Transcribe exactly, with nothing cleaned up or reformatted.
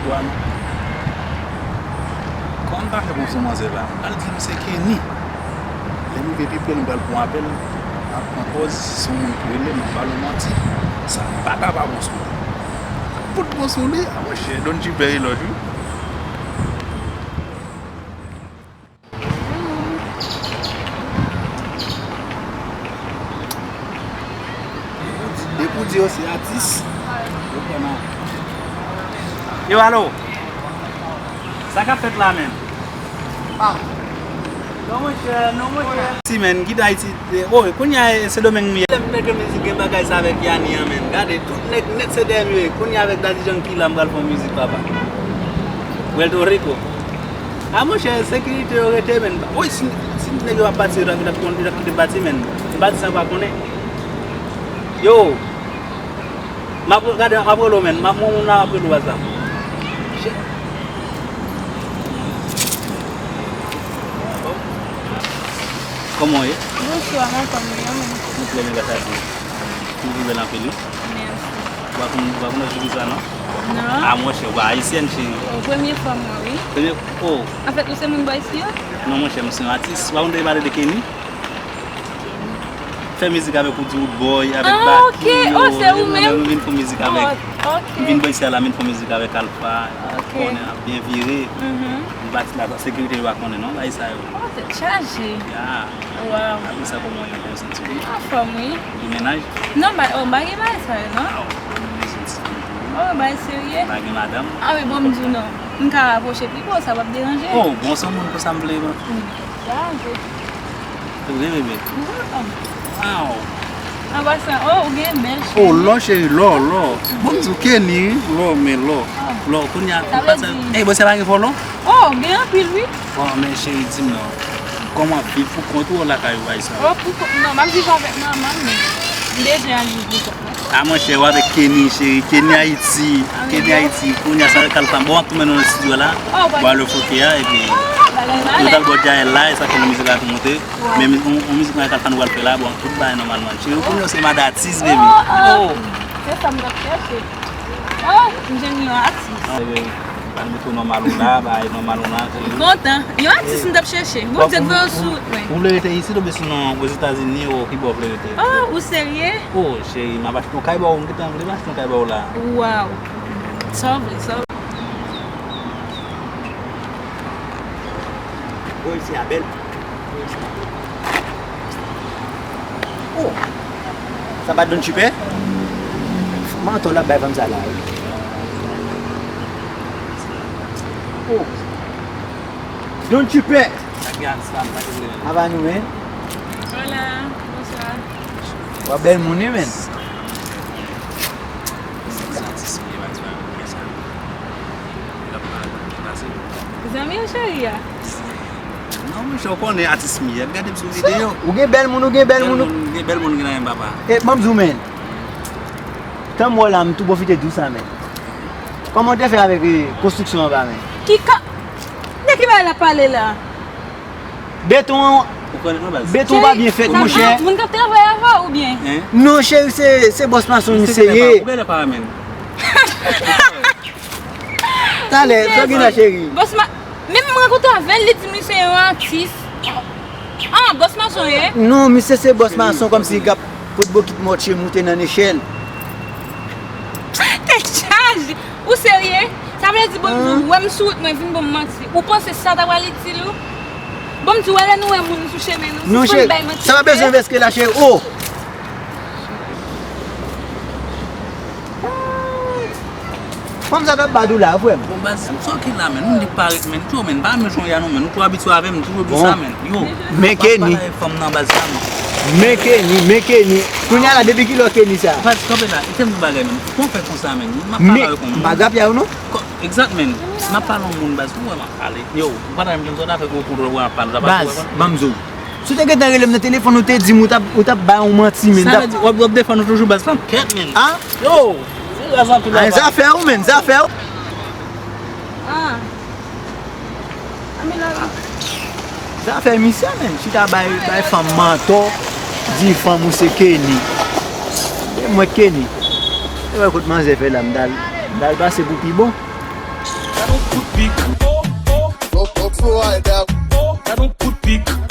Kòman m ta fè pran son manzè la? M pral di l se Kenny. Lè m rive pi pre, m pral pran apèl, m ap pran pòz, se yon moun pou rele, m ap ba l yon manti. Sa pa ka pa bon sou li. Fout bon sou li, a monchè, Don Jupè e lòt wi. Depi w di yo se atis, yo pran nan. Yo, alo! Sa k ap fèt la menm? Ah. Non, monchè, non, monchè. Si, menn, kite Ayiti. Oh, kounye a, e Sendomeng m ye. Lè m mete mizik, gen bagay sa avèk Yani an, menn. Gade, tout nèg nèt se dèyè m yo ye. Kounye a avèk Daddy Yankee la, m pral fè yon mizik, papa. Puerto Rico. A, monchè, sekirite yo rete, menn. Woy, si, si nèg yo ap pati, yo t ap, yo t ap, yo t ap kite m pati, menn. M pati san pa konnen. Yo! M ap gade, m ap rele w, menn. M ap, moun nan ap rele w WhatsApp. Kòman w ye? Bonswa, m anfòm wi, e ou menm? Mwen trè byen, gras a Dye. Ou pi bèl anpil wi. Mèsi. Ou pa konn, ou pa konn jodi sa non? Non. A monchè, ou pa ayisyèn cheri. O, premye fwa m wè wi. Premye, oh. Anfèt, ou se moun bò isi yo? Non monchè, m se yon atis. Ou pa konn tande pale de Kenny? Fè mizik avèk Woody Woodboy, avèk Baky, yo, oh, se ou menm? M vin fè mizik avèk, oh, ok. M vin bò isi a la, m vin fè mizik avèk Alpha, ok. Konnen ap byen vire. Mhm. M pati la, sekirite yo pa konnen non, bagay sa yo. Oh, tèt chaje. Ya. Wow. Apre sa, kòman w ye, kòman w santi w? Anfòm wi. Ou gen mennaj? Non, m pa, oh, m pa gen bagay sa yo non. Ah, ou bezwen ti fanm tou wi. Oh, bagay serye? Pa gen madanm? Ah wi, bon, m di w non. M ka rapwoche pi pwo, sa p ap deranje? Oh, bon, se yon moun konsa m vle, bon. Chaje. Ou gen bebe? Wow. An pasan, oh, ou gen bèl cheve. Oh, lò cheri, lò, lò. Bon, m di w Kenny, lò, men lò. Lò, kounye a, sa vle di, eh, bon, se pa gen fò lò? Oh, gen anpil, wi. Bon, men cheri, di m non. Kòman w ap viv pou kont ou lakay ou, Ayisyen? Oh, pou kont, non, m ap viv avèk manman m, men m bezwen al viv pou kont mwen. A monchè, w avèk Kenny, cheri. Kenny Ayiti. Kenny Ayiti. Kounye a, sa k al fanm. Bon, m ap tounen nan estidyo la. Bò a le foke a, epi nou t al bò Jael la, e sa fè mizik la tou monte. Men yon mizik mwen ak Alpha nou pral fè la, bon, tout bagay nòmalman. Cheri, ou konnen se madan atis, baby. Oh, oh. Se sa m t ap chèche. Oh, m jwenn yon atis. Ban m tou nòmal ou la, bay nòmal ou la. M kontan. Yon atis m t ap chèche. Bondye k voye w sou wout mwen. Ou vle rete isit oubyen sinon Ozetazini ou ki bò w vle rete? Oh, ou serye? Oh, cheri, m ap achte yon kay ba w, m gentan vle m achte yon kay ba w la. Wow. Sa w vle, sa w vle. Bon, isi a bèl. Oh! Sa pa Don Chipè? Mantò l ap bay fanm sa la, wi. Oh! Don Chipè! Ava nou, men. Hola, bonswa. W ap bèl moun, wi, men. Zanmi w cheri a? Non, monchè, ou konnen atis m ye. Gade m sou videyo. Ou gen bèl moun, ou gen bèl moun. Bèl moun, gen bèl moun ki nan men papa. E, ban m di w, men. Tan m wè w la, m tou pwofite di w sa, men. Kòman w te fè avèk, e, konstriksyon anba, men? Ki ka-, de ki bagay l ap pale la? Beton an, beton an pa byen fèt, monchè. Moun k ap travay avè w oubyen? Non, cheri, se, se bòs mason misye ye. Talè, sa gen la, cheri? Bòs ma-, menm m rankontre avè l, li di m li se yon atis. Ah, bòs mason ye? Non, misye se bòs mason, kòmsi l ap pot bokit mòtye moute nan nechèl. Tèt chaje! Ou serye? Sa vle di, bon, m di w, ou wè m sou wout mwen, vin ban m manti. Ou panse sa ta pral itil ou? Bon, m di w, wè lè nou wè moun sou chemen nou, sispann bay manti. Non, cheri, sa pa bezwen vèske la, cheri. Oh! Fanm sa k ap bat ou la, frè m. Bon, baz, sa w ki la, menn? Ou li parèt, menn. Tjo, menn, pa menm jan w ye a non, menn. Ou twò abitye avè m, m toujou di w sa, menn. Yo, men Kenny. Pa pale avèk fanm nan, baz, la, menn. Men Kenny, men Kenny. Kounye a la, depi kilè Kenny sa? Baz, kanpe la, kite m di w bagay, menn. Kòman w fè konsa, menn? M ap pale avèk ou, menn. M pa grapye a ou non. Egzat, menn. M ap pale yon moun, baz, pou wè m ap pale. Yo, ou pa ta menm jan sa w ta fè gwo kontwòl wè m ap pale, ou ta pa wè. Baz, ban m di w. Si w te gentan rele m nan telefòn, ou te di m ou t ap, ou t ap bay yon manti, menn. Sa vle di, w ap, w ap defann ou toujou, baz, lan kèt, menn. Ah? Yo! Se raz anpil, papa. Zafè w, menn, zafè w. Ah. Anmela wi. Zafè misye, menn. Chita bay, bay fanm mantò, di fanm ou se Kenny. E mwen Kenny. E wè kot manzè fè la, m t al, m t al pase pou pi bon. Kout pik. Oh, oh, Go, go, Florida. Oh, gad yon kout pik.